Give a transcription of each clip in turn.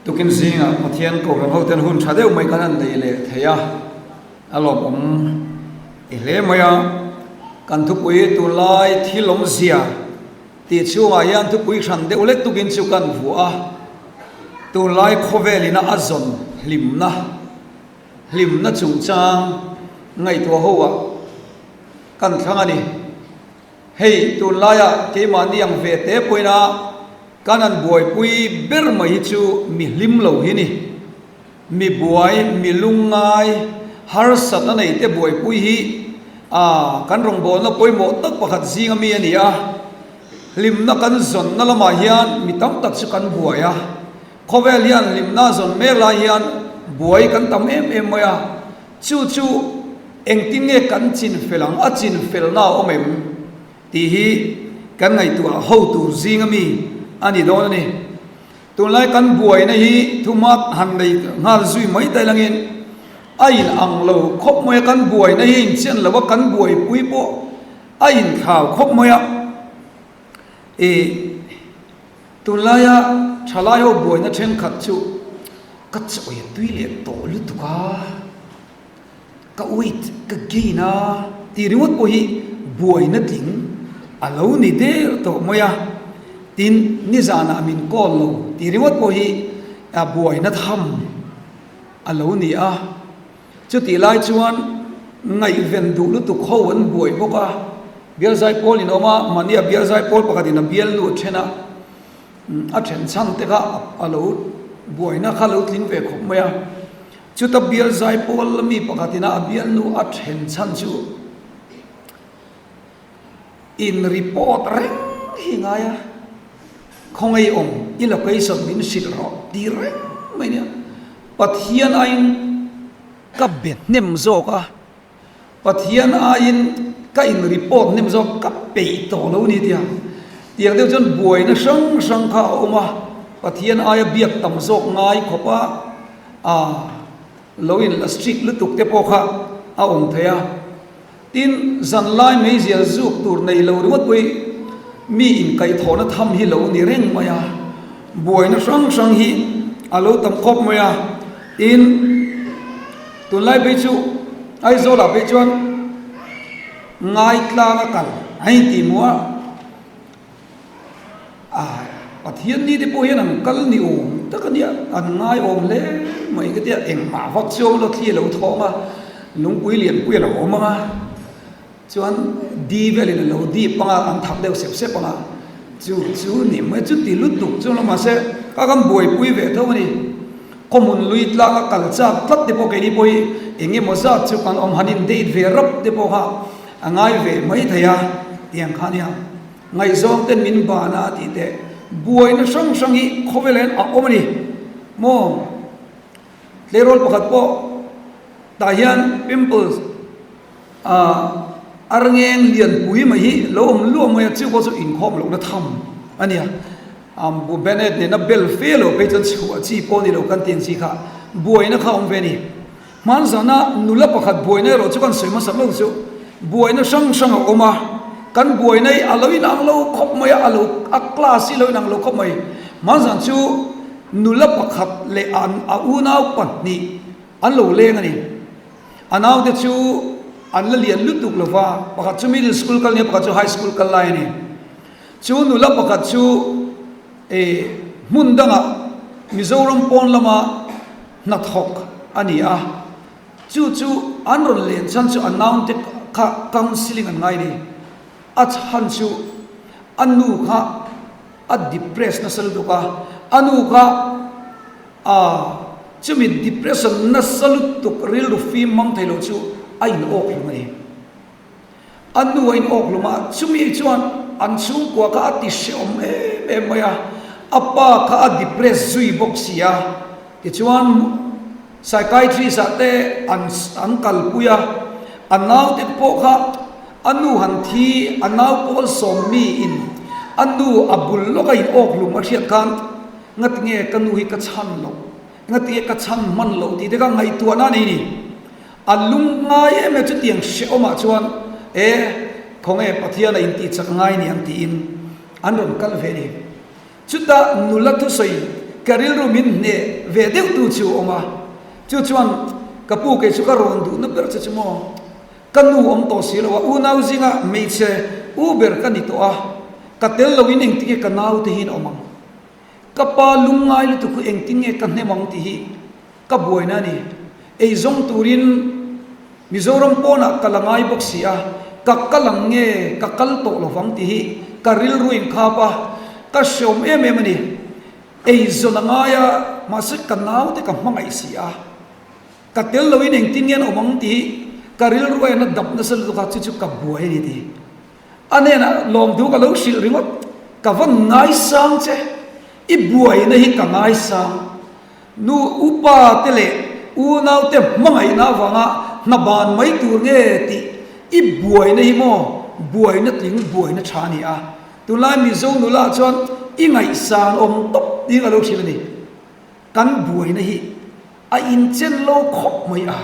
Tukin zingah Pathian Kohhran hoten hun tha deuh mai kan han nei leh thei a, a lawmawm i hle mai a. Kan thupui tunlai thil awmzia tih chhungah hian thupui hran deuh lek tukin chu kan vuah a, tunlai khawvelina a zawn hlimna, hlimna chungchang ngaihtuah ho ah kan thlang a ni. Hei tunlaiah keimahni ang ve te pawhin a kan han buaipui ber mai hi chu mi hlim lo hi ni. Mi buai, mi lungngai, harsatna nei te buaipui hi a kan rawngbawlna pawimawh tak pakhat zinga mi a ni a. Hlimna kan zawnna lamah hian mi tam tak chu kan buai a. Khawvel hian hlimna zawn mek lai hian buai kan tam em em mai a. Chu chu engtin nge kan chinfel ang, a chinfelna a awm em tih hi kan ngaihtuah ho tur zinga mi a ni dawn a ni. Tunlai kan buaina hi thumat han nei nghal zui mai ta ilangin a in ang lo khawp mai a, kan buaina hi a inchian lo a, kan buaipui pawh a inthlau khawp mai a. Ih, tunlaia thalai ho buaina thenkhat chu ka chawi a tui leh tawh lutuk a. Ka weight ka gain a tih ringawt pawh hi buaina tling a lo ni der tawh mai a, tin nizanah min call lo tih ringawt pawh hi buaina tham a lo ni a, chutih lai chuan ngaihven duh lutuk ho an buai bawk a, bialzai pawl in awm a, mahnia bialzai pawl pakhatin a bialnu a then a. A then chhan te kha a lo buaina kha lo tling ve khawp mai a, chuta bial zai pawl la mi pakhat ina a bialnu a then chhan chu in report reng hi ngai a, khawngaih awm i location min hrilh rawh ti reng mai nia, Pathian aiin ka be hnem zawk a. Pathian aiin ka in report hnem zawk ka peih tawh lo ni tia tiang deuh chuan buaina hrang hrang kha a awm a, Pathian aia biak tam zawk ngai khawp a ah lo in la strict lutuk te pawh kha a awm thei a. Tin, zanlai meizial zuk tur nei lo ringawt pawh hi mi inkaihthawhna tham hi lo ni reng mai a, buaina hrang hrang hi a lo tam khawp mai a. Tin, Tunlai phei chu Aizawlah phei chuan ngaitlang a kal a intih hmuh a, ah Pathian ni te pawh hian an kal ni awm tak a nia, an ngai awm hle mai ka tia, engmah vak chu a awm lo, thli a lo thawng a, lungpui lianpui a lo awm ang a. Chuan di velin a lo dip ang a, an thak deuh sep sep ang a, chu chu ni mai chu ti lutuk chu lo mahse ka kan buaipui ve tho a ni. Khawhmun lui tlak a kal chak tlat te pawh keini pawh hi eng emaw zat chu kan awm han in date ve rap te pawh kha a ngai ve mai thei a tiang kha nia. Ngaihzawng ten min ban a tih teh buaina hrang hrang hi khawvel hian a awm a ni maw? Tleirawl pakhat pawh tah hian pimples A rngeng lianpui mai hi lo awm luah mai a, chu pawh chu inkhawm lohna tham a nia. Bu Bennett nena bel fe lo phei chuan chhuah chi pawh ni lo kan tih ang chi kha buaina kha a awm ve a ni. Hmanzana nula pakhat buaina erawh chu kan sawi hmasa lo chu buaina hrang hrang a awm a, kan buaina hi a lo inang lo khawp mai a, a lo a class hi a lo inang lo khawp mai. Hmanzan chu nula pakhat leh a unau pahnih an lo leng a ni. A naute chu an la lian lutuk lo va, pakhat chu middle school kal nia, pakhat chu high school kal lai a ni. Chu nula pakhat chu eh hmun dangah Mizoram pawn lama hnathawk a ni a, chu chu an rawn len chhan chu a naute kha counselling an ngai a ni. A chhan chu a nu kha a depress nasa lutuk a, a nu kha A, chumi depression nasa lutuk rilru fim mang thei lo chu a in awk hlum a ni. A nu a in awk hlum a, chumi chuan an chhungkua kha a ti hrehawm em em mai a, a pa kha a depress zui bawk si a, tichuan psychiatrist ah te an an kalpui a, a naute pawh kha a nu han thi, a nau pawl sawm mi in a nu a bul lawk a in awk hlum a hriat khan Ngatinge ka nu hi ka chhan loh, ngatinge ka chhan hman loh tih te kha ngaihtuahna a nei ni. A lung ngai em em chutiang hrehawmah chuan e khawnge Pathian a intih chak ngai ni ang tiin an rawn kal ve a ni. Chutah nula thusawi ka rilru min hneh ve deuh tu chu a awm a. Chu chuan ka pu kei chu ka rawn duhna ber che chu maw? Ka nu awm tawh si lo a, unau zinga hmeichhe u ber ka ni tawh a, ka tel loin engtinge ka naute hi an awm ang? Ka pa lungngai lutuk hi engtin nge ka hnem ang tih hi ka buaina a ni. Eizawng turin Mizoram pawnah ka la ngai bawk si a, ka kal ang nge ka kal tawh lo vang tih hi ka rilru inkhap a, ka hreawm em em a ni. Eizawn a ngai a, mahse ka naute ka hmangaih si a. Ka tel loin engtin nge an awm ang tih hi ka rilru a en a dap nasa lutuk a, chu chu ka buai a ni tih. A hnenah lawmthu ka lo hrilh ringawt, ka va ngaisang che, i buaina hi ka ngaisang. Nu upa te leh unau te hmangaihna avanga hna ban mai tur nge tih i buaina hi maw buaina tling buaina tha a ni a, tunlai Mizo nula chuan i ngaihsan awm tawp tiin ka lo hrilh a ni. Kan buaina hi a inchen lo khawp mai a,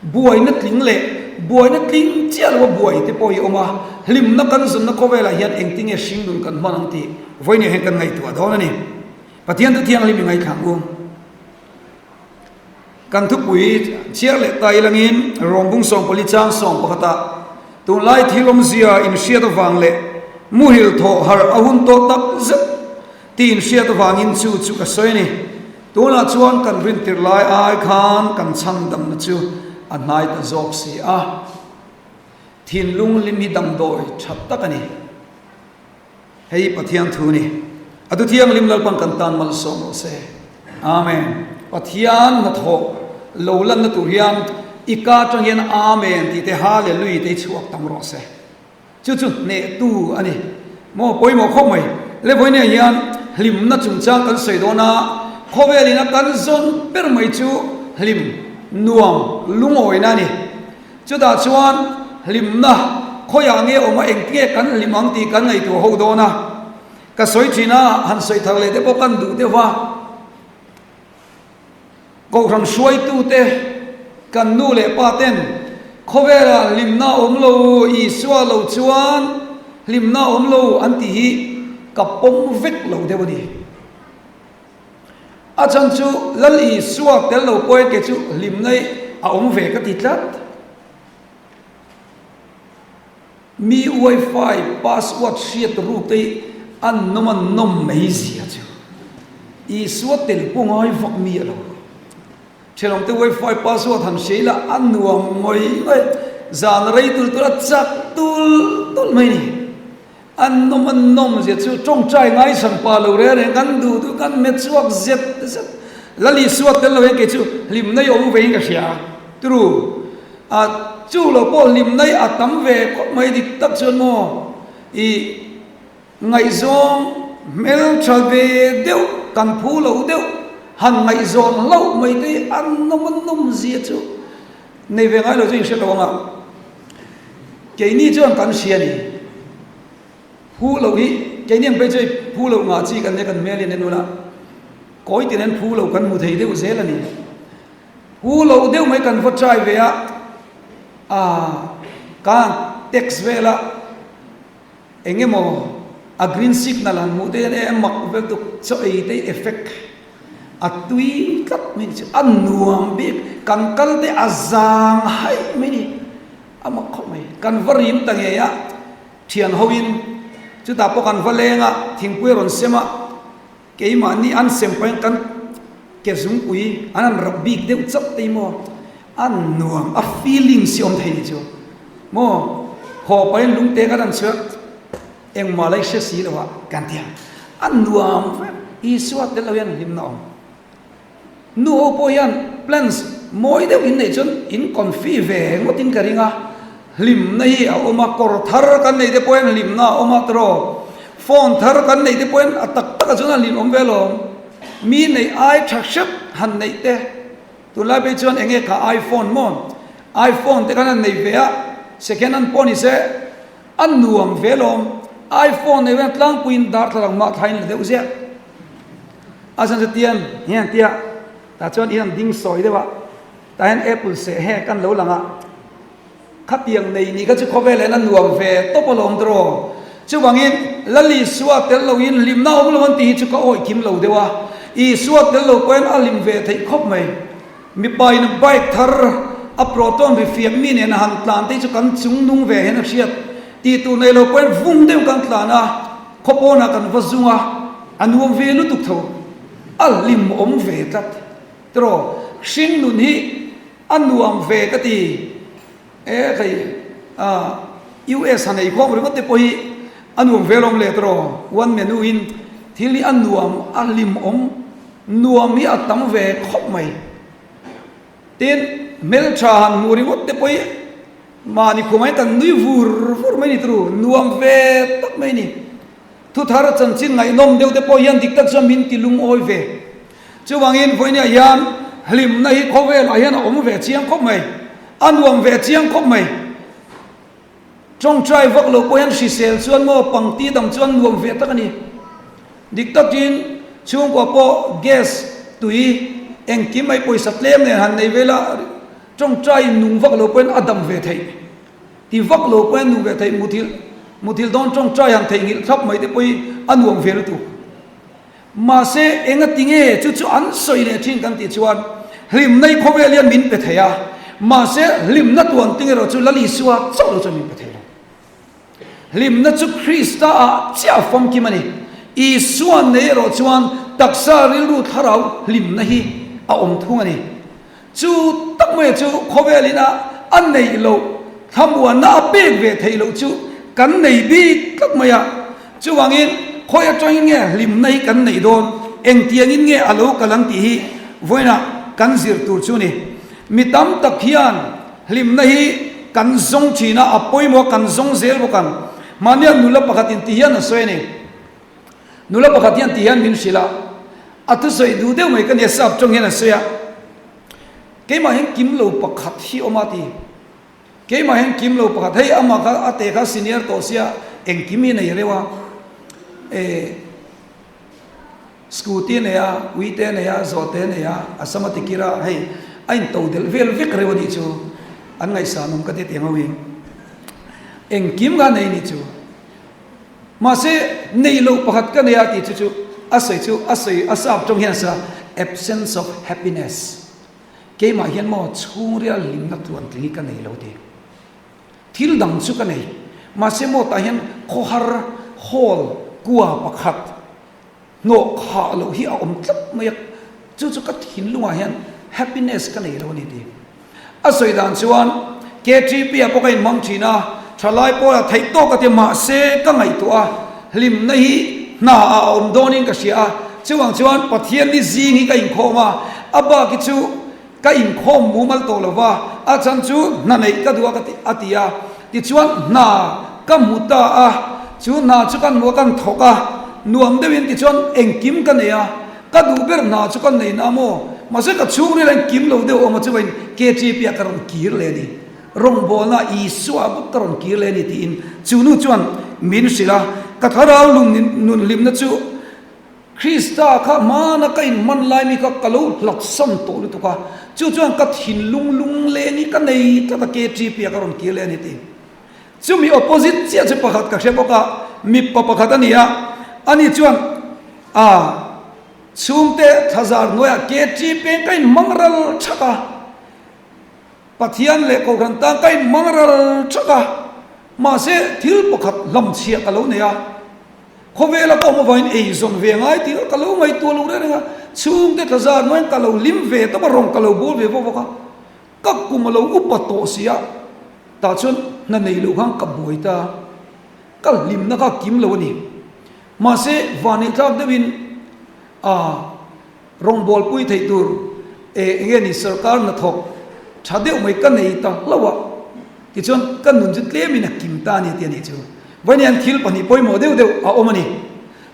buaina tling leh buaina tling chiah lo a buai te pawh hi a awm a, hlimna kan zawnna khawvelah hian engtinge hringnun kan hman ang tih vawiin hian kan ngaihtuah dawn a ni. Pathian thu thianghlim i ngaithla ang u. Kan thupui chhiar leh ta ilangin Rawmbung 14 chang 11 ah tunlai thil awmzia inhriat avang leh muhil thawh harh a hun tawh tak zet tih inhriat avangin chu chu ka sawi a ni. Tunah chuan kan rintir lai ai khan kan chhandamna chu a hnai ta zawk si a. Thinlung hlim hi damdawi tha tak a ni. Hei hi Pathian thu a ni. A thu thianghlim Lalpan kan tan malsawm rawh se. Amen. Pathian hnathawh lo lanna tur hian i ka atang hian Amen tih te Hallelui te hi chhuak tam rawh se. Chu chu hnehtu a ni. Maw pawimawh khawp mai. Le vawinia hian hlimna chungchang kan sawi dawn a, khawvel ina kan zawn ber mai chu hlim, nuam, lungawina a ni. Chutah chuan hlimna khawiah nge awm a, engtinge kan hlim ang tih kan ngaihtuah ho dawn a. Ka sawi thin a, han sawi thar leh te pawh kan duh deuh va. Kohhran hruaitute, kan nu leh pa ten khawvelah hlimna a awm lo, Isua lo chuan hlimna a awm lo an tih hi ka pawm vek lo deuh a ni. A chhan chu Lal Isua tel lo pawhin kei chu hlimna hi a awm ve ka ti tlat. Mi wifi password hriat ruk te hi a nawm a nawm mai zia chu Isua tel pawh ngai vak mi a lo. Thenawmte wifi password han hria ila a nuam ngawih ngawih, zan rei tul tul a chak tul tul mai ni. A nawm a nawm zia chu tawngtai ngaisang pa lo reng reng kan duh duh kan hmet chhuak zet zet. Lal Isua tel lo hian kei chu hlimna i awm vein ka hria. Turu a chu lo pawh hlimna i a tam ve khawp mai dik tak chuan maw i ngaihzawng hmeltha ve deuh kan phu lo deuh han ngaihzawn hlauh mai te hi a nawm a nawm zia chu nei ve ngai lo chu inhre lo ang a. Keini chuan kan hria a ni. Phu loh hi keini ang phei chu hei phu loh ngah chi kan nia kan hmel hian en ula kawi tin hian phu loh kan hmu thei deuh zel a ni. Phu loh deuh mai kan va try ve a, ah ka text vel a. Eng emaw a green signal han hmuh te hian e a mak vel tuk chaw ei te hi effect a tui tlat mai ni chu a nuam bik kan kal te a zang haih mai ni a mak khawp mai kan va rim ta ngei a thian ho in chutah pawh kan va leng a thingpui a rawn sem a. Keimahni an sem pahin kan ke zungpui an han rap bik deuh chauh te hi maw a nuam a feelings hi awm thei ni chu maw haw pahin lungte kan han chhuak engmah la i hre si lo a kan ti a a nuam vek Isua tel lo hian hlimna awm nu ho pawh hian plans mawi deuh in neih chuan in confi ve ngawtin ka ring a hlimna hi a awm a kawr thar kan neih te pawh hian hlimna a awm a tiraw phone thar kan neih te pawh hian a tak tak ah chuan a hlim awm ve alawm mi neih ai tha hrep han neih te tunlai phei chuan eng nge kha iphone maw iphone te khan an nei ve a second hand pawh ni se a nuam ve alawm iphone nei hian tlangpuiin darthlalang mah thlain la deuh ziah. A chhan chu tian hian tia tah chuan in an ding sawi deuh a tah hian apple seh hek an lo lang a khatiang nei nih kha chu khawvel hian a nuam ve tawp alawm tiraw chuvangin Lal Isua tel loin hlimna awm lo an tih hi chu ka awih kim lo deuh a. Isua tel lo pawhin a hlim ve theih khawp mai. Mipa in bike thar a proton ri fiak mi nen a han tlan te hi chu kan chung nung ve hian a hriat. Tih tur nei lo pawhin vung deuh kan tlan a, khaw pawnah kan va zung a, a nuam ve lutuk tho. A hlim awm ve tlat. Tiraw, hring nun hi a nuam ve ka ti. E hei US han ei khawm ringawt te pawh hi a nuam ve alawm le tiraw, one menu in thil hi a nuam a hlimawm nuam hi a tam ve khawp mai. Tin, hmeltha han hmuh ringawt te pawh hi mahni khumah hian kan nui vur vur mai ni tiraw, nuam ve tak mai ni. Thuthar chanchin ngaihnawm deuh te pawh hian dik tak chuan min ti lungawi ve. Chuvangin vawinia hian hlimna hi khawvelah hian a awm ve chiang khawp mai, a nuam ve chiang khawp mai. Tawngtai vak lo pawh hian hrisel chuan maw pangti dang chuan nuam ve tak a ni. Dik takin chhungkua pawh gas, tui, engkim mai pawisa tlem nen han nei vel a, tawngtai nung vak lo pawhin a dam ve theih. Ti vak lo pawhin nuam ve theih, muthilh muthilh dawn tawngtai han theihnghilh thlap mai te pawh hi a nuam ve lutuk. Mahse, enga ti nge chu chu an sawi leh thin kan tih chuan hlimna hi khawvel hian min pe thei a, mahse hlimna tuan ting erawh chu Lal Isua chauh lo chuan min pe thei lo. Hlimna chu Krista ah chiah a famkim a ni. Isua nei erawh chuan taksa rilru thlarau hlimna hi a awm thung a ni. Chu tak mai chu khawvelin a a neih loh, thlamuanna a pek ve theih loh chu kan nei bik tlat mai a. Chuvangin khawi atangin nge hlimna hi kan neih dawn, engtiangin nge a lo kal ang tih hi vawiinah kan zir tur chu a ni. Mi tam tak hian hlimna hi kan zawng thin a, a pawimawh a, kan zawng zel bawk ang. Mahnia nula pakhatin ti hian a sawi a ni. Nula pakhat hian ti hian min hrilh a, a thusawi duh deuh mai ka nia sap tawng hian a sawi a, keimah hian kim lo pakhat hi awm a ti, keimah hian kim lo pakhat, hei amah kha a te kha senior tawh sia engkim hi nei reuh a, eh scooty a nei a, uite a nei a, zawhte a nei a, a sam a tikir a, hei a into delh vel vek reuh a nih chu, an ngaihsan awm ka ti tiang ho hi, engkim kha a nei nih chu. Mahse, nei loh pakhat ka nei a tih chu chu a sawi chu a sawi a sap tawng hian a sawi a, absence of happiness. Keimah hian maw chhungril hlimna tluantling hi ka nei lo ti. Thil dang chu ka nei. Mahse maw tah hian khawhar hall kua pakhat Hnawh khah loh hi a awm tlat mai a, chu chu ka thinlungah hian happiness ka nei lo a ni ti. A sawi dan chuan KTP ah pawh ka inhmang thin a, thalai pawlah theih tawk a ti mahse ka ngaihtuah a, hlimna hi hna ah a awm dawnin ka hria a, chuvang chuan Pathian ni zing hi ka inkhawm a, a bak hi chu Ka inkhawm mumal tawh lo va, a chhan chu hna neih ka duh a ka ti a ti a. Tichuan hna ka hmu ta a, chu hna chu kan hmu a, kan thawk a, nuam deuhin tichuan engkim ka nei a, ka duh ber hna chu ka nei na maw? Mahse ka chhungril a engkim lo deuh awm a, chuvain KTP ah ka rawn kir leh a ni, rawngbawlna Isua bawk ka rawn kir leh a ni tiin chu nu chuan min hrilh a, ka thlarau lung nun hlimna chu Krista kha hmana ka inhman lai mi kha ka lo hlaksan tawh lutuk a, chu chuan ka thinlung lungleng hi ka nei tlat a, KTP ah ka rawn kir leh a ni ti. Chumi opposite chiah chu pakhat ka hre bawk a, mipa pakhat a ni a, ani chuan a chhungte thlazar hnuaiah KTP in ka inhmang ral thak a, Pathian leh Kohhran tan ka inhmang ral thak a, mahse thil pakhat hlamchhiah ka lo nei a, Khawvela ka awm avangin eizawn ve ngai tih ka lo ngaihtuah lo reng reng a, chhungte tla zar hnuaiin ka lo hlim ve tawp a, rawng ka lo bawl ve bawk bawk a, ka kum a lo upa tawh si a, tah chuan hna nei loh khan ka buai ta, ka hlimna kha kim lo a ni. Mahse vaneitlak deuhin aa. Rawngbawlpui theih tur e enge ni sorkar hnathawk tha deuh mai ka nei ta hlauh a, tichuan ka nun chu tlemin a kim ta a ni tih a nih chu. Vawiin hian thil pahnih pawimawh deuh deuh a awm a ni.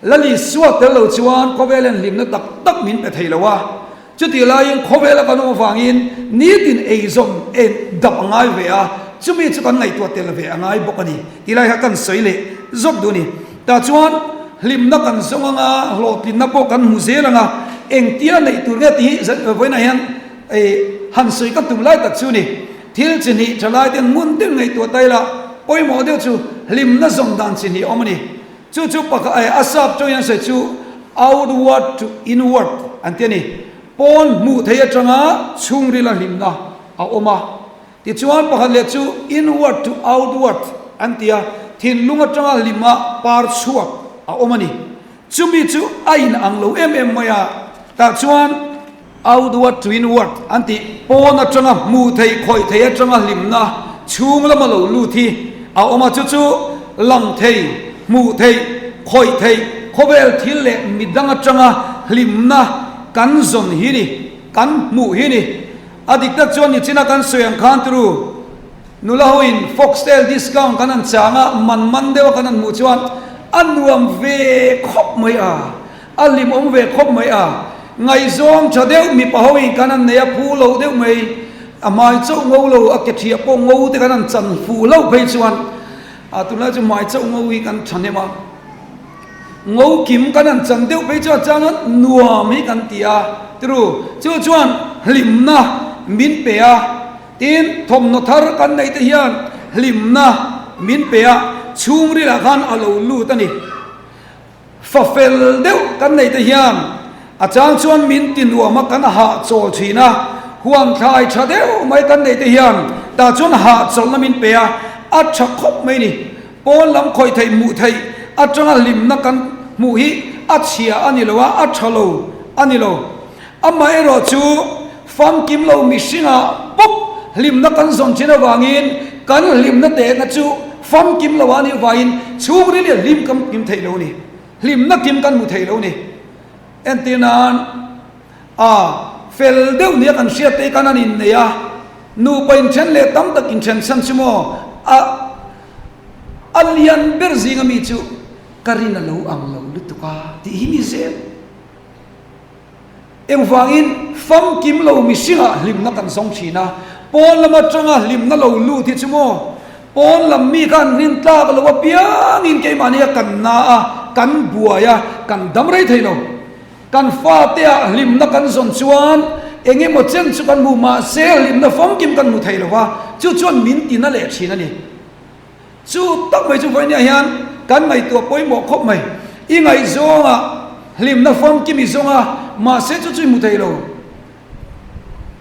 Lalisua tel lo chuan khawvel hian hlimna tak tak min pe thei lo a, chutih laiin khawvela kan awm avangin nitin eizawn en dap a ngai ve a, chumi chu kan ngaihtuah tel ve a ngai bawk a ni tih lai kha kan sawi leh zawk duh a ni. Tah chuan hlimna kan zawng anga hlawhtlinna pawh kan hmu zel anga engtia neih tur nge tih hi vawiinah hian han sawi ka tum lai tak chu ni. Thil chi hnih tha lai ten ngun deuh ngaihtuah ta ila pawimawh deuh chu hlimna zawng dan chi hnih a awm a ni. Chu chu pakhat a sap tawngin an sawi chu. Outward to inward an ti a ni. Pawn hmuh theih atanga chhungrila hlimna a awm a. Tichuan pakhat leh chu inward to outward an ti a, thinlung atanga hlima par chhuak a awm a ni. Chumi chu a in ang lo em em mai a, tah chuan outward to inward an tih pawn atanga hmuh theih khawih theih atanga hlimna chhung lama lo lut hi a awm a, chu chu lang thei, hmuh theih, khawih theih, khawvel thil leh midang atanga hlimna kan zawn hi ni, kan hmuh hi ni. A dik tak chuan nichina kan sawi ang khan turu nula ho in foxtail discount kan han chang a, man man deuh a kan han hmuh chuan a nuam ve khawp mai a, a hlimawm ve khawp mai a. Ngaihzawng tha deuh mipa ho in kan han nei a, phu lo deuh mai, a hmai chauh ngo lo, a ke thiah pawh ngo te kan han chan fuh hlauh phei chuan a tunlai chu hmai chauh ngo hi kan thahnem a. Ngo kim kan han chan deuh phei chuan chuan nuam hi kan ti a, tiru chu chuan hlimna min pe a, tin thawmhnaw thar kan neih te hian hlimna min pe a, chhungrilah khan a lo lut a ni. Fa fel deuh kan neih te hian a chang chuan min ti nuam a, kan hahchawl thin a, huan thlai tha deuh mai kan neih te hian tah chuan hahchawlhna min pe a, a tha khawp mai ni. Pawn lam khawih theih hmuh theih atanga hlimna kan hmuh hi a chhia a ni lo a, a tha lo a ni lo. Amaherawh chu famkim lo mihringah bawk hlimna kan zawn thin avangin kan hlimna tehna chu famkim lo a nih vangin chhungril hi hlim kan kim theih lo a ni, hlimna kim kan hmu thei lo a ni. Entir nan a fel deuh nia kan hriat te hi kan han innei a, nupa inthen leh tam tak inthen chhan chu maw a A lian ber zinga mi chu ka rin a lo ang lo lutuk a tih hi ni zel. Engvangin famkim lo mihringah hlimna kan zawng thin a, pawn lam atanga hlimna lo lut hi chu maw pawn lam mi kha an rin tlak lo apiangin keimahnia kan na a, kan buai a, kan dam rei thei lo. Kan fateah hlimna kan zawn chuan eng emaw chen chu kan hmu mahse hlimna famkim kan hmu thei lo va, chu chuan min tina leh thin a ni. Chu tak mai chu vawinia hian kan ngaihtuah pawimawh khawp mai. I ngaihzawngah hlimna famkim i zawng a, mahse chu chu i hmu thei lo.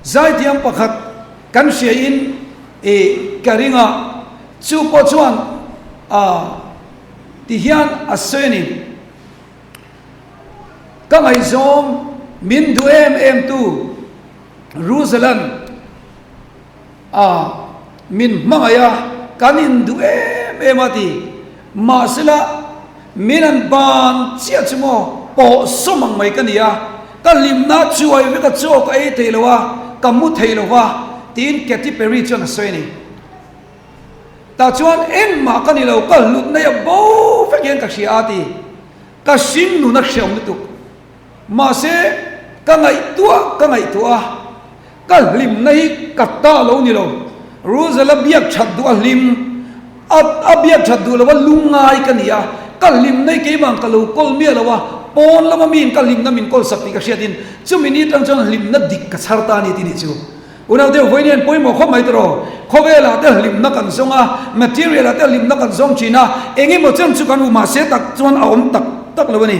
Zaithiam pakhat kan hriain i ka ring a, chu pawh chuan a ti hian a sawi a ni. Ka ngaihzawng min duh em em tu Ruzalan a min hmangaih a, kan induh em em a ti. Mahsela min an ban chiah chu maw pawh sawm ang mai ka ni a, ka hlimna chuai vek a chaw ka ei thei lo a, ka mu thei lo va tiin Katy Perry chuan a sawi a ni. Tah chuan engmah ka ni lo, ka hlut nei a bo vek hian ka hria a ti. Ka hring nun a hreawm lutuk. Mahse, ka ngaihtuah ka ngaihtuah a, ka hlimna hi ka ta lo ni lo. Rosella biak that duh a hlim, a a biak that duh lo a lungngai ka ni a, ka hlimna hi keimah ka lo kawl miah lo a, pawn lama miin ka hlimna min kawl sak tih ka hriatin chumi ni atang chuan hlimna dik ka chhar ta a ni tih ni chu. Unau deuh vawiin hian pawimawh khawp mai tawh. Khawvelah te hlimna kan zawng a, material ah te hlimna kan zawng thin a, eng emaw chen chu kan hmu mahse tak chuan a awm tak tak lo a ni.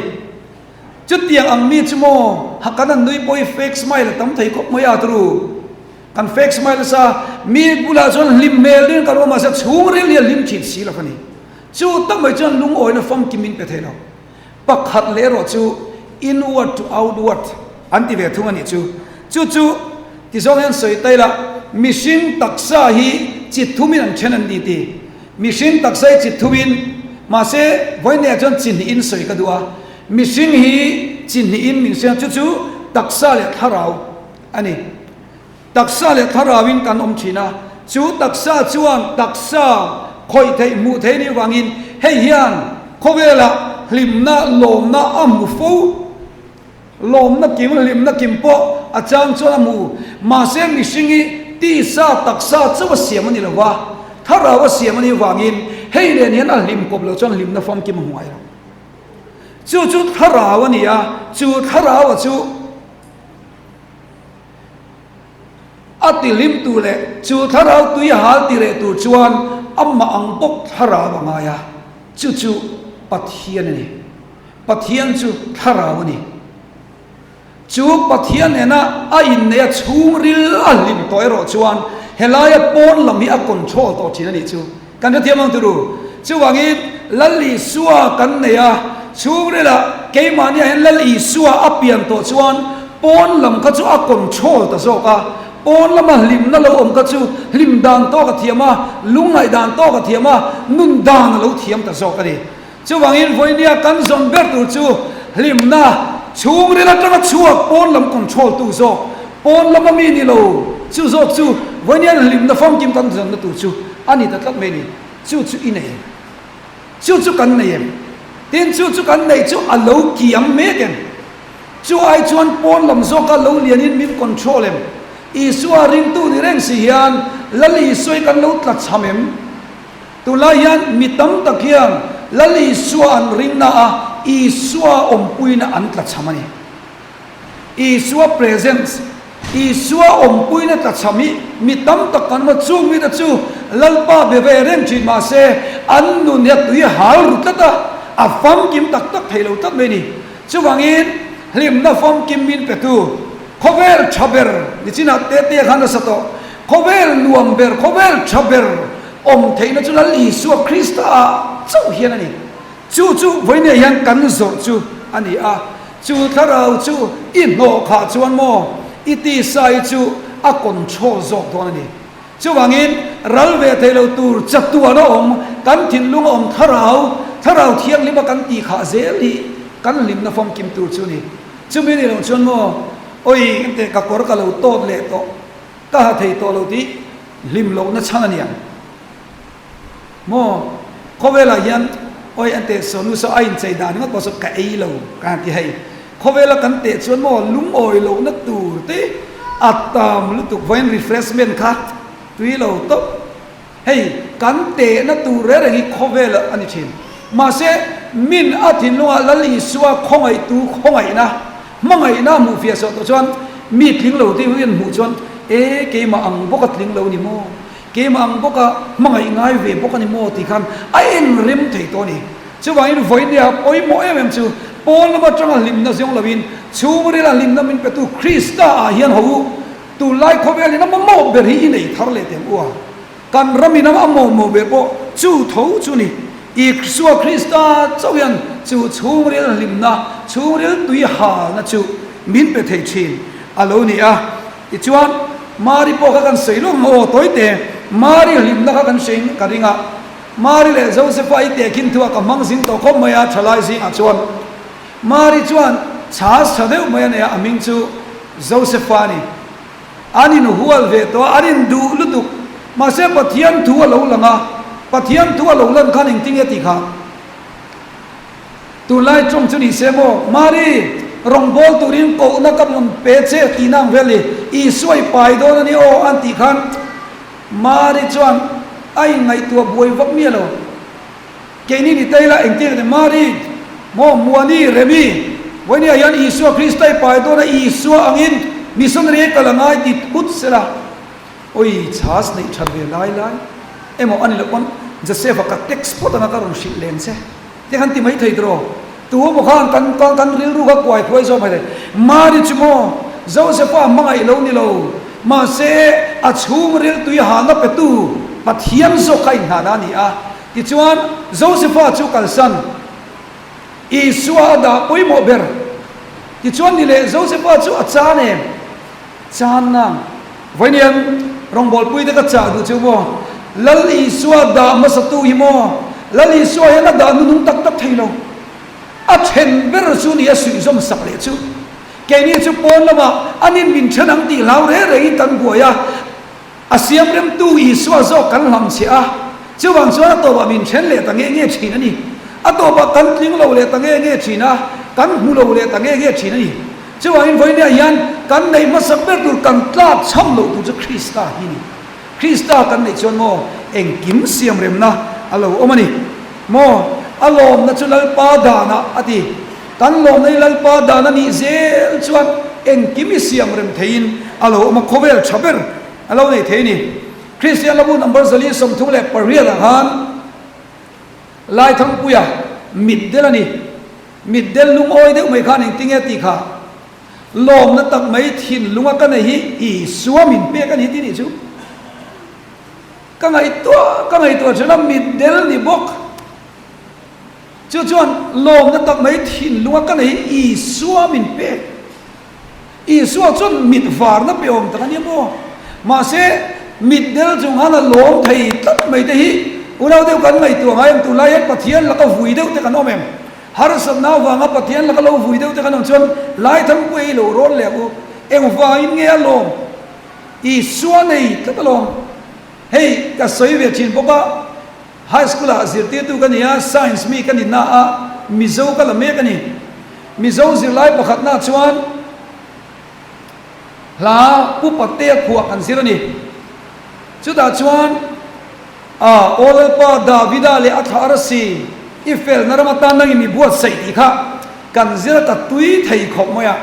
Chutiang ang mi chu maw ha kan han nui pawh hi fake smile a tam thei khawp mai a turu. Kan fake smile nasa, mi bulah chuan hlim hmel deuhin kan awm mahse chhungril hi a hlim thin si lo a ni. Chu tak mai chuan lungawina famkim min pe thei lo. Pakhat leh erawh chu inward to outward an ti ve thung a nih chu. Chu chu ti zawng hian sawi ta ila, mihring taksa hi chi thumin an then an ni ti. Mihring taksa hi chi thumin, mahse vawineah chuan chi hnihin sawi ka duh a. Mihring hi chi hnihin min hria, chu chu taksa leh thlarau a ni. Taksa leh thlarauin kan awm thin a, chu taksa chuan taksa khawih theih hmuh theih nih vangin hei hian khawvelah hlimna lawmna a hmu fo. Lawmna kim hlimna kim pawh a chang chuan a hmu. Mahse mihring hi tisa taksa chauh a siam a ni lo va, thlarau a siam a nih vangin hei nen hian a hlim kawp lo chuan hlimna famkim a hmu ngai lo. Chu chu thlarau a ni a, chu thlarau-a chu. A ti hlim tu leh chu thlarau tui hal ti reh tur chuan amah ang bawk thlarau a ngai a, chu chu Pathian a ni. Pathian chu thlarau a ni. Chu Pathian nena a inneih a chhungril a hlim tawh erawh chuan helaia pawn lam hi a control tawh thin a nih chu. Kan hrethiam ang turu. Chuvangin Lal Isua kan nei a, chhungrilah keimahniah hian Lal Isua a pian tawh chuan pawn lam kha chu a control ta zawk a, pawn lama hlimna lo awm kha chu hlim dan tawk a thiam a, lungngaih dan tawk a thiam a, nun dan a lo thiam ta zawk a ni. Chuvangin vawinia kan zawn ber tur chu hlimna chhungril atanga chhuak pawn lam control tu zawk, pawn lama mi ni lo chu zawk chu vawinia hlimna famkim kan zawnna tur chu a ni ta tlat mai a ni. Chu chu i nei em? Chu chu kan nei em? Tin, chu chu kan neih chu a lo kiam mek em? Chu ai chuan pawn lam zawka lo lianin min control em? Isua ringtu ni reng si hian Lal Isua hi kan lo tlachham em? Tunlai hian mi tam tak hian Lal Isua an ringna a, Isua awmpuina an tlachham a ni. Isua presence, Isua awmpuina tlachham hi mi tam tak kan hma chung mite chu Lalpa be ve reng thin mahse an nun hi a tui hal ru tlat a, a famkim tak tak thei lo tlat mai a ni. Chuvangin hlimna famkim min petu khawvel tha ber nichinah tete khan a sa tawh, khawvel nuam ber, khawvel tha ber Awm theihna chu Lal Isua Krista ah chauh hian a ni. Chu chu vawinia hian kan zawrh chu a ni a. Chu thlarau chu i hnawh khah chuan maw i tisa hi chu a control zawk dawn a ni. Chuvangin ral ve thei lo tur chatuan a awm, kan thinlung a awm thlarau, thlarau thianghlim a kan tih khah zel hi kan hlimna famkim tur chu a ni. Chumi ni lo chuan maw, Awi engteh ka kawr ka lo tawt leh tawh, ka ha thei tawh lo tih Hlim lohna chhan a niang maw? Khawvelah hian awi an teh saw nu saw a inchei dan ringawt pawh saw ka ei lo ka han ti hei. Khawvela kan teh chuan maw lungawi lohna tur te a tam lutuk vawiin refreshment kha tui lo tawp. Hei kan tehna tur reng reng hi khawvelah a ni thin. Mahse min a thinlungah Lal Isua khawngaihtu khawngaihna Hmangaihna a hmuh fiah sawh tawh chuan mi tling lo te hi an hmuh chuan e keimah ang bawk a tling lo ni maw, keimah ang bawk a hmangaih ngai ve bawk a ni maw tih khan a en rem thei tawh a ni. Chuvangin vawinia pawimawh em em chu pawn lam atanga hlimna zawng loin chhungrila hlimna min petu Krista ah hian ho u, tunlai khawvelin a mamawh ber hi i nei thar leh teh u a. Kan ram in a mamawh ber pawh chu tho chu ni. Isua Krista chauh hian chu chhungril hlimna, chhungril tui halna chu min pe thei thin a lo ni a. Tichuan, Mari pawh kha kan sawi lawk ang aw, tawite, Mari hlimna kha kan hrein ka ring a. Mari leh Josefa i tehkhin thu a ka hmang zing tawh khawp mai a, thalai zingah chuan. Mari chuan chhas tha deuh mai a nei a, a hming chu Josefa a ni. An inhual ve tawh a, an induh lutuk. Mahse Pathian thu a lo lang a, Pathian thu a lo lan khan engtin nge tih kha tunlai tawng chu ni se maw? Mari, rawngbâwl turin kohna ka rawn pe che tihna ang vel ni, Isua i pai dawn a ni aw an tih khan Mari chuan a inngaihtuah buai vak miah lo. Keini ni te ila engtin nge Mari, maw Muani, Remi, vawinia hian Isua Krista i pai dawn a, Isua angin missionary a kal a ngai ti thut sela, awi chhas neih that ve lai lai emaw a ni loh pawn Joseph-a ka text phawt anga ka rawn hrilh leng che te khan ti mai thei tiraw? Tu emaw khan kan kan kan rilru kha kuai khuai zawk mai thei. Mari chu maw Joseph-a hmangaih lo ni lo, mahse a chhungril tui hahna petu Pathian zawk kha inhnahna a ni a. Tichuan, Josefa chu kalsan Isua a dah pawimawh ber. Tichuan ni leh Josefa chu a chan em? Chan nang. Vawiin rawngbawlpui te ka chah duh chu maw? Lal Isua dah hmasatu hi maw? Lal Isua hian a dah nunung tak tak thei lo. A then ber chu ni a suihzawm sak leh chu. Keini chu pawn lamah anin min then ang tih hlau reng rengin kan buai a. A siam remtu Isua zawk kan hlam chhe a, chuvang chuan a tawpah min then leh ta nge nge thin a ni. A tawpah kan tling lo leh ta nge nge thin a, kan hmu lo leh ta nge nge thin a ni. Chuvangin vawinia hian kan neih hmasak ber tur kan tlak chham loh tur chu Krista hi a ni. Krista kan neih chuan maw engkim siam remna a lo awm a ni. Maw a lawmna chu Lalpa danah a ti. Kan lawmna hi Lalpa dan a nih zel chuan engkim i siam rem theiin a lo awm a, khawvel tha ber a lo nei thei a ni. Kristian Labu number 438 ah khan Laithangpuia mitdel a ni. Mitdel lungawi deuh mai khan engtinge tih kha lawmna tak mai thinlunga ka nei hi Isua min pek a ni tih nih chu ka ngaihtuah ka ngaihtuah thin a, mitdel ni bawk. Chu chuan lawmna tak mai thinlunga ka nei hi Isua min pek. Isua chuan mit varna pe awm tak a nia maw? Mahse, mit del chung khan a lawm thei tlat mai te hi unau deuh kan ngaihtuah ngai em? Tunlai hian Pathian laka vui deuh te kan awm em? Harsatna avanga Pathian laka lo vui deuh te kan awm chuan Laithangpui ei lo rawn leh ang u. Engvangin nge a lawm? Isua nei tlat a lawm. Hei ka sawi ve thin bawk a. High School ah zirtirtu ka ni a, Science mi ka ni na a, Mizo ka la mek a ni. Mizo zirlai pakhatna chuan hla Pu Patea khuah kan zir a ni. Chutah chuan a Aw Lalpa Davida leh a thlah arsi i felna ram atan nangin mi buatsaih tih kha kan zir a, ka tui thei khawp mai a.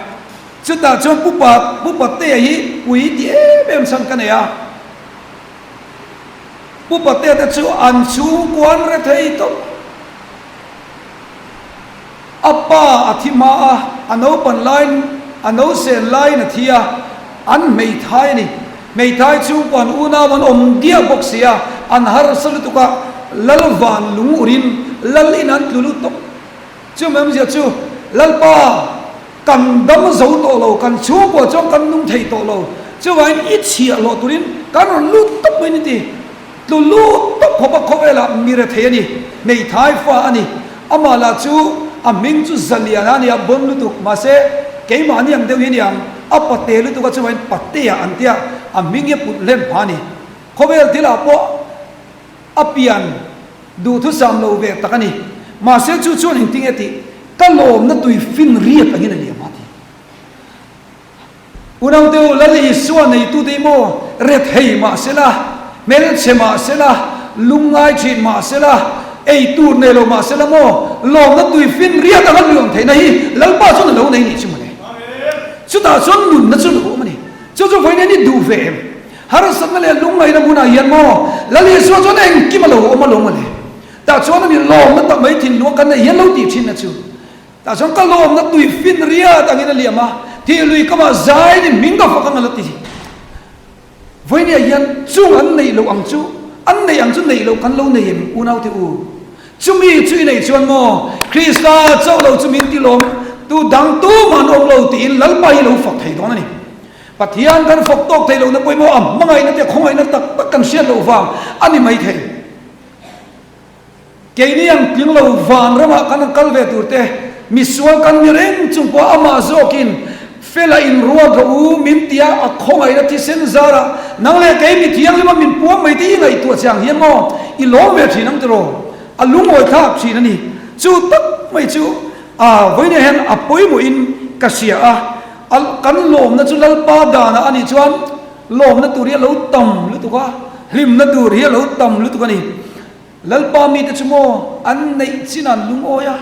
Chutah chuan Pu Pa Pu Patea hi pui ti em em chhan ka nei a. Pu Patea te chu an chhungkua an re thei tawp. A pa a thi hma a, a naupan laiin, a nausen laiin a thi a, an hmeithai a ni. Hmeithai chhungkua an unau an awm diah bawk si a, an harsa lutuk a, Lal van lung urin Lal in an tlu lut tawp. Chu mai awmzia chu, Lalpa, kan dam zo tawh lo, kan chhungkua chuan kan nung thei tawh lo, chuvangin i chhiah hlawh turin kan rawn lut tawp mai ni ti. Tlu lut tawp khawpa khawvelah mi rethei a ni, hmeithai fa a ni. Amah lah chu a hming chu Zaliana a ni a, bon lutuk, mahse keimahni ang deuh hi a ni ang, a pate lutuk a, chuvangin patea an tia, a hming hi a put hlen phah a ni. Khawvel thilah pawh a pian Duhthusam lo ve tak a ni. Mahse chu chuan engtinge tih ka lawmna tui fin riat angin a liam a ti. Unaute u, Lal Isua neitute hi maw rethei mah sela, hmelchhe mah sela, lungngai thin mah sela, ei tur nei lo mah sela maw lawmna tui fin riat anga liam theihna hi Lalpa chuan a lo nei nih chu mawle. Chutah chuan nunna chu lo awm a ni. Chu chu vawiin i duh ve em? Harsatna leh lungngaihna hmunah hian maw Lal Isua chuan engkim a lo awm alawm ale. Tah chuan ani lawmna tak mai thinlung a kan neih hian lo tih thinna chu. Tah chuan ka lawmna tui fin riat angin a liam a, thih lui kamah zai ni hming ka fak ang a la ti. Vawinia hian chung an neih loh ang chu, an neih ang chu neih loh kan lo nei em unaute u. Chumi chu i neih chuan maw Krista chauh lo chu min ti lawm tu dang tumah an awm lo tiin Lalpa hi lo fak thei dawn a ni. Pathian kan fawk tawk theih lohna pawimawh a hmangaihna te khawngaihna tak tak kan hriat loh vang a ni mai thei. Keini ang tling lo van ramah kan han kal ve tur te, misual kan ni reng chung pawh amah zawkin fela inruat rawh u min tia a khawngaihna thisen zarah nang leh kei mi thianghlima min puang mai te i ngaihtuah che ang hian maw i lawm ve thin ang tiraw? A lungawi thlak thin a ni. Chu tak mai chu a vawiinah hian a pawimawhin ka hria a. A kan lawmna chu Lalpa danah a nih chuan lawmna tur hi a lo tam lutuk a, hlimna tur hi a lo tam lutuk a ni. Lalpa mite chu maw an neih chin an lungawi a,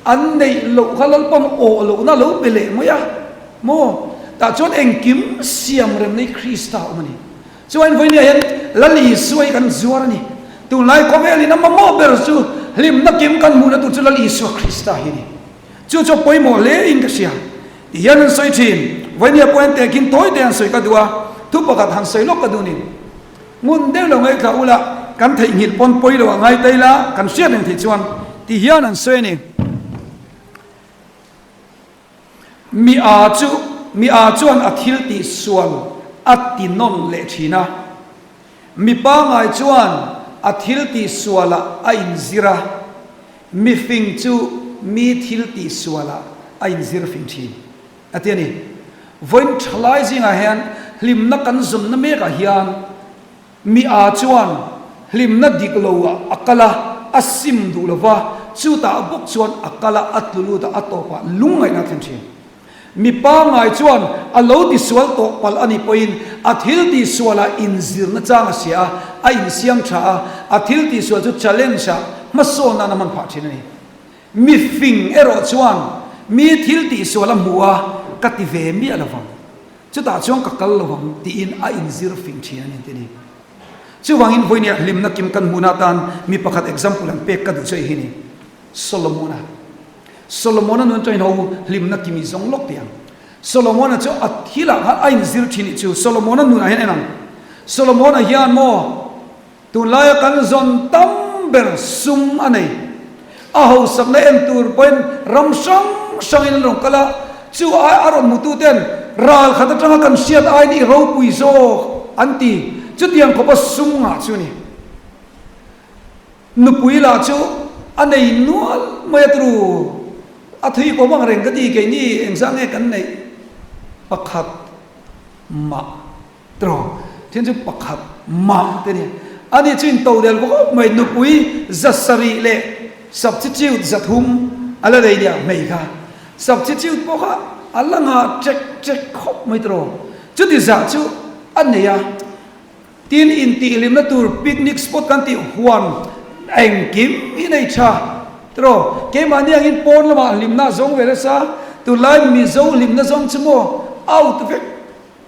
an neih loh kha Lalpa'n awh lohna a lo pe leh mai a maw? Tah chuan engkim siam remna hi Krista a awm a ni. Chuan vawinia hian Lal Isua hi kan zuar a ni. Tunlai khawvelin a mamawh ber chu hlimna kim kan hmuhna tur chu Lal Isua Krista hi a ni. Chu chu a pawimawh hle in ka hria. Ti hian an sawi thin. Vawinia pawh hian tehkhin tawi te han sawi ka duh a, thu pakhat han sawi lawk ka duh ni. Ngun deuh lo ngaithla ula, kan theihnghilh pawn pawi lo a ngai ta ila, kan hriat reng theih chuan ti hian an sawi a ni. Mi a chu mi a chuan a thil tih sual a ti nawn leh thin a. Mi pangai chuan a thil tih sualah a inzir a. Mifing chu mi thil tih sualah a inzir fing thin, a ti a ni. Vawiin thalai zingah hian hlimna kan zawnna mekah hian mi a chuan hlimna dik loah a kal a, a sim duh lo va, chutah bawk chuan a kal a, a tlu lut a, a tawpah lungngaihna a thlen thin. Mi pangngai chuan a lo tisual tawh palh a nih pawhin a thil tihsualah inzirna chang a sia a, a insiam tha a, a thil tihsual chu challenge-ah hmasawn nan a hman phah thin a ni. Mi fing erawh chuan mi thil tihsual a hmu a, ka ti ve miah lo vang, chutah chuan ka kal lo vang tiin a inzir fing thin a ni an ti a ni. Chuvangin vawinia hlimna kim kan hmuhna atan mi pakhat example an pek ka duh chu hei hi a ni, Solomon-a. Solomona nun atangin ho hlimna kimi zawng lawk teh ang. Solomona chu a thilah khan a inzir thin ih chu Solomona nunah hian en ang. Solomona hian maw tunlaia kan zawn tam ber sum a nei. A hausakna en tur pawhin ram hrang hrangin an rawn kal a, chu ai a rawn hmututen ral khat atanga kan hriat aiin i ropui zawk an ti. Chutiang khawpa sum ngah chu a ni. Nupui lah chu a nei nual mai a turu, a thui kawm ang reng ka ti keini engzah nge kan neih pakhat mah tiraw then chu pakhat mah te ni ani chu in to del bawk mai nupui 700 leh substitute 300 a la nei nia hmei kha substitute pawh kha a la ngah ṭek ṭek khawp mai tiraw chuti zah chu a nei a. Tin, intihhlimna tur picnic spot kan tih huan engkim hi nei tha tiraw? Keimahni angin pawn lamah hlimna a zawng ve nasa, tunlai Mizo hlimna zawng chu maw out vek,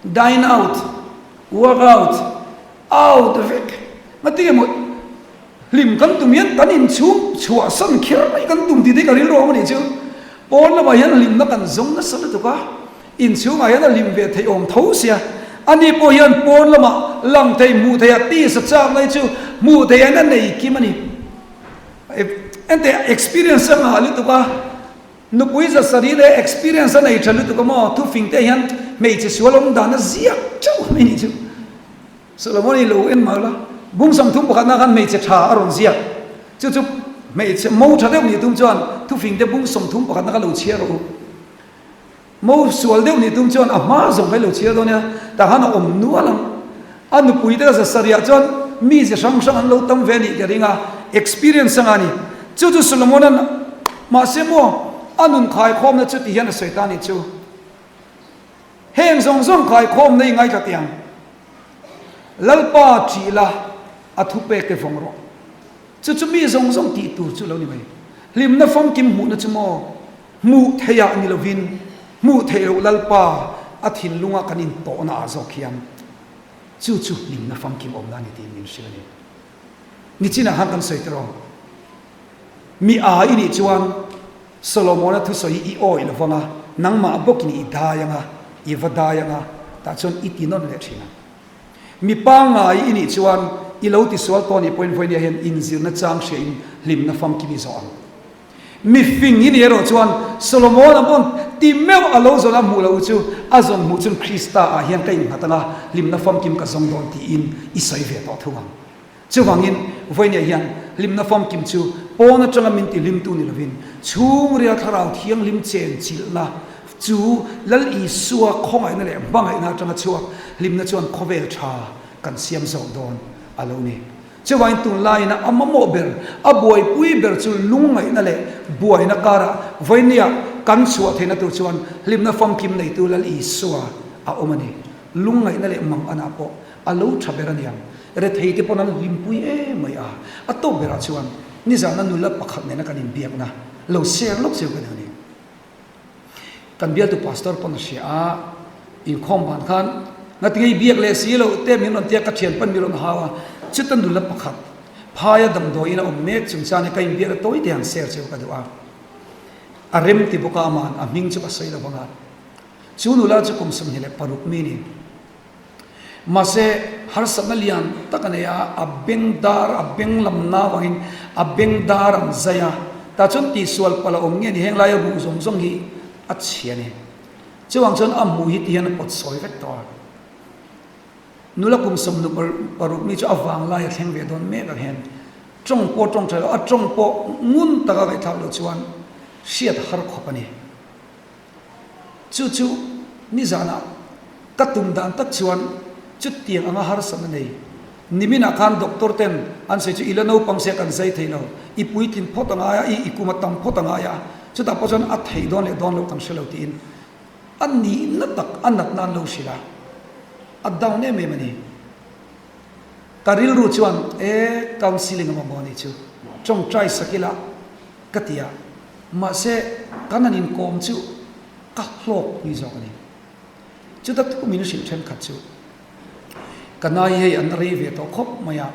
dine out, work out, out vek. Ngatinge maw Hlim kan tum hian kan inchhung chhuahsan kher mai kan tum tih te ka rilru awm a nih chu. Pawn lamah hian hlimna kan zawng nasa lutuk a, inchhungah hian a hlim ve theih awm tho sia. Ani pawh hian pawn lamah lang thei hmuh theih a tisa chakna hi chu hmuh theih hian a nei kim a ni. Enteh experience a ngah lutuk a, nupui 700 leh experience a nei tha lutuk a maw, thufing te hian hmeichhe sual awm dan a ziak teuh mai a nih chu. Solomon i lo en mal a, bung 30 pakhatna khan hmeichhe tha a rawn ziak. Chu chu hmeichhe mo tha deuh nih tum chuan thufing te bung 30 pakhatna kha lo chhiar rawh u. Mo sual deuh nih tum chuan a hma zawng kha i lo chhiar dawn nia, tah khan a awm nual ang. A nupui te 700 ah chuan mi chi hrang hrang an lo tam ve a nih ka ring a, experience anga a ni. Chu chu Solomon-a'n mahse maw a nun khaikhawmna chu ti hian a sawi ta a nih chu. Heng zawng zawng khaikhawmna i ngaithla teh ang. Lalpa ṭih la, a thupek te vawng rawh. Chu chu mi zawng zawng tih tur chu lo ni mai. Hlimna famkim hmuhna chu maw? Hmuh theihah ni lovin, hmuh theih loh Lalpa a thinlunga kan intawhna ah zawk hian chu chu hlimna famkim awmna a ni tiin min hrilh a ni. Nichinah khan kan sawi tawh. Mi a i nih chuan Solomona thusawi hi i awih lo vang a, nangmah bawkin i dai ang a, i va dai ang a, tah chuan i ti nawn leh thin ang. Mi pangngai i nih chuan i lo tisual tawh nih pawhin vawinia hian inzirna chang hriain hlimna famkim i zawh ang. Mi fing i nih erawh chuan Solomona pawn ti meuh a lo zawn a hmuh loh chu a zawn hmuh chun Krista ah hian ka innghat ang a, hlimna famkim ka zawng dawn tiin i sawi ve tawh thung ang. Chuvangin, vawinia hian hlimna famkim chu pawn atanga min tihlimtu ni lovin, chhungrial thlarau thianghlim chen chilhna chu Lal Isua khawngaihna leh hmangaihna atanga chhuak hlimna chuan khawvel tha kan siam zawk dawn a lo ni. Chuvangin tunlaiin a mamawh ber, a buaipui ber chu lungngaihna leh buaina karah vawinia kan chhuah theihna tur chuan hlimna famkim neitu Lal Isua a awm a ni. Lungngaihna leh manganah pawh A lo tha ber a niang. Rethei te pawn an hlimpui em mai a. A tawp berah chuan nizana nula pakhat nena kan inbiakna lo share lawk cheu ka duh a ni. Kan bialtu pastor pawn a hria a, inkhawm ban khan ngatinge i biak leh si loh te min rawn tia ka thian pawn mi rawn hau a, chuta nula pakhat phaia damdawiin a awm mek chungchang hi ka inbiakna tawi te han share cheu ka duh a. A rem ti bawk a aman a hming chu ka sawi lo vang a. Chu nula chu kum 26 mi ni. Mahse, harsatna lian tak a nei a, a beng dar, a beng lam na avangin a beng dar an zai a, tah chuan tihsual palh a awm nge ni, heng laia ruh zawng zawng hi a chhia a ni. Chuvang chuan a hmuh hi ti hian a pawt sawi vek tawh a. Nula kum 26 mi chu a vanglai a thleng ve dawn mek ang hian tawng pawh tawng tha lo, a tawng pawh ngun taka ngaihthlak loh chuan hriat har khawp a ni. Chu chu nizanah ka tum dan tak chuan chutiang anga harsatna nei. Niminah khan doctor ten an sawi chu i la naupang sia kan zai thei lo, i puitlin phawt a ngai a, i i kum a tam phawt a ngai a, chutah pawh chuan a theih dawn leh dawn loh kan hre lo tiin a nihna tak a natna an lo hrilh a, a down em em a ni. Ka rilru chuan e counselling a mamawh a nih chu, tawngtai sak ila ka ti a. Mahse, kan han inkawm chu ka hlawk pui zawk a ni. Chuta thu min hrilh thenkhat chu ka nai hei an rei ve tawh khawp mai a,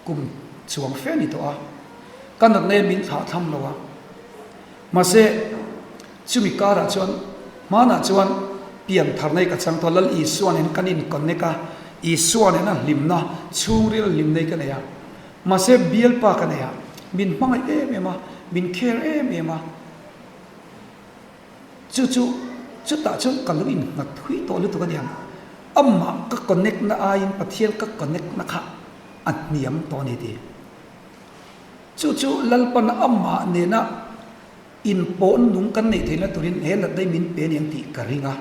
kum chuang fe a ni tawh a, ka natna hian min thlah tham lo a. Mahse, Chumi karah chuan hmanah chuan piantharna hi ka chang tawh a, Lal Isua nen kan in connect a, Isua nena hlimna, chhungril hlimna hi ka nei a. Mahse bialpa ka nei a, min hmangaih em em a, min care em em a. Chu chu chutah chuan ka lo innghat thui tawh lutuk a niang. Amah ka connect na aiin Pathian ka connect na kha a hniam tawh a ni ti. Chu chu Lalpan amah nena inpawh nung kan neih theihna turin he natna hi min pe a niang tih ka ring a.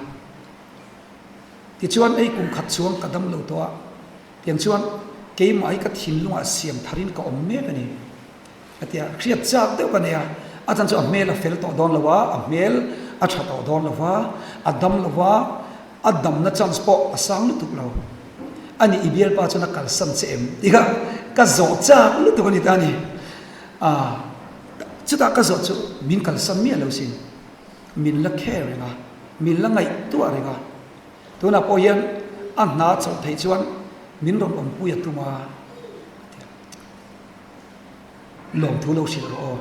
Tichuan ei kum khat chuang ka dam lo tawh a, tiang chuan keimah hi ka thinlungah siam tharin ka awm mek a ni. A ti a, hriat chak deuh ka nei a, a chan chu a hmel a fel tawh dawn lo a, a hmel a tha tawh dawn lo va, a dam lo va, a damna chance pawh a sang lutuk lo. A nih i bialpa chuan a kalsan che em? Tih kha ka zawh chak lutuk a ni ta a ni. Aaa chutah ka zawh chu min kalsan miah lo sin, min la care reng a, min la ngaihtuah reng a, tunah pawh hian a hna chawlh theih chuan min rawn awmpui a tum a, a ti a. Lawmthu lo hrilh rawh aw.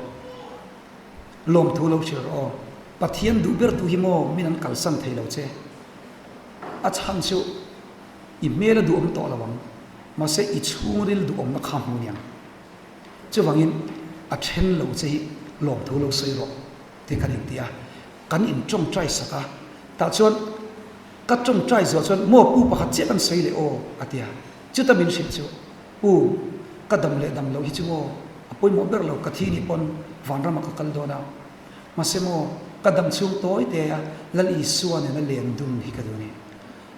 Lawmthu lo hrilh rawh aw. Pathian duh ber tu hi maw min an kalsan thei lo che. A chhan chu i hmel a duhawm tawh lo ang, mahse i chhungril duhawmna kha hmu niang. Chuvangin a then lo che hi lawmthu lo sawi rawh tih kan inti a, kan intawngtai sak a, tah chuan ka tawngtai zuah chuan maw pu pakhat chiah kan sawi leh aw a ti a, chuta min hrilh chu. Pu, ka dam leh dam loh hi chu maw a pawimawh ber lo, ka thi nih pawn vanramah ka kal dawn a, mahse maw ka dam chhung tawi te a Lal Isua nena len dun hi ka duh a ni.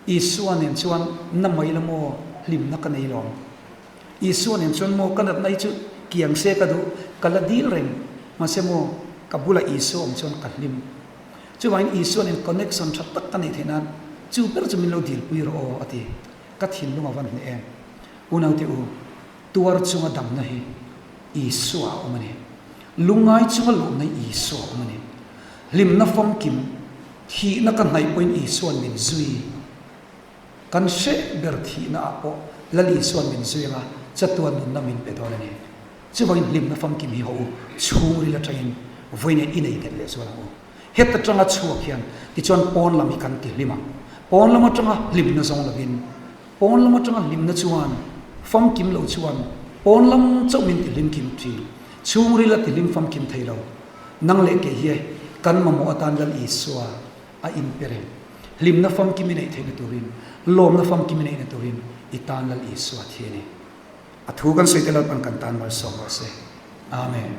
Isua nen chuan na mai la maw hlimna ka nei lawm. Isua nen chuan maw ka natna hi chu kiang se ka duh, ka la dil reng, mahse maw ka bulah Isua awm chuan ka hlim. Chuvangin Isua nen connection tha tak ka neih theih nan chu ber chu min lo dilpui rawh aw a ti. Ka thinlung a van hneh em? Unaute u, tuar chunga damna hi Isua a awm a ni. Lungngai chunga lawmna hi Isua a awm a ni. Hlimna famkim, thihna ka hnaih pawhin Isua'n min zui. Kan hreh ber thihna ah pawh Lal Isua'n min zui anga chatuan nunna min pe dawn a ni. Chuvangin hlimna famkim hi haw u, chhungril atangin vawiin i nei nghet leh zual ang u. Heta tanga chhuak hian tichuan pawn lam hi kan ti hlim ang. Pawn lam atanga hlimna zawng lovin, pawn lam atanga hlimna chuan famkim lo chuan pawn lam chauh min ti hlim kim thin. Chhungril a ti hlim famkim thei lo. Nang leh kei hi kan mamawh atan Lal Isua a inpe reng. Hlimna famkim i neih theihna turin, lawmna famkim i neihna turin i tan Lal Isua thi a ni. A thu kan sawi te Lalpan kan tan malsawm rawh se. Amen.